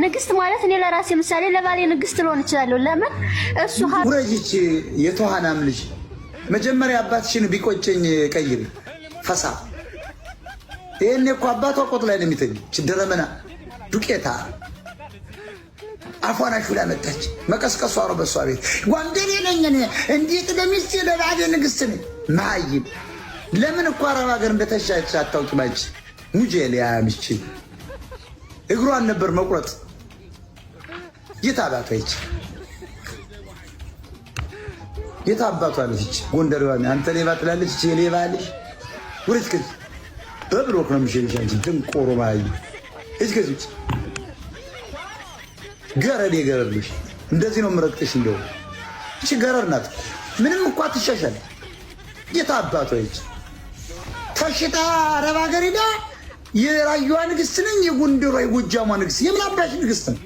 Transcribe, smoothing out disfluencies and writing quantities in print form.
ንግስት ማለት እኔ ለራሴ ምሳሌ ለባሌ ንግስት ልሆን እችላለሁ። ለምን እሱ ውረጅች የተዋናም ልጅ መጀመሪያ አባትሽን ቢቆጨኝ ቀይሪ ፈሳ። ይሄኔ እኮ አባቷ ቆጥ ላይ ነው የሚተኝ። ችደረመና ዱቄታ አፏን አሹላ መጣች። መቀስቀሷ ነው በሷ ቤት። ጓንደኔ ነኝ እኔ እንዴት ለሚስቴ ለባሌ ንግስት ነኝ። መሀይም ለምን እኮ አረብ ሀገር እንደተሻች አታውቂም አንቺ። ሙጄ ሊያምች እግሯን ነበር መቁረጥ። የት አባቷ ይች የት አባቷ ልጅ ጎንደሬዋ አንተ ሌባ ትላለች። እቺ የሌባ ልጅ ውረጅ ከዚህ በብሎክ ነው የሚሸኝሽ አንቺ ድንቆሮ ማይ እጅ ከዚህ ውጭ ገረድ የገረድ ልጅ እንደዚህ ነው የምረግጥሽ። እንደው እቺ ገረድ ናት። ምንም እኮ አትሻሻል። የት አባቷ ይች ተሽጣ አረብ ሀገር ሄዳ የራያዋ ንግስት ነኝ የጎንደሯ የጎጃሟ ንግስት የምን አባሽ ንግስት ነው?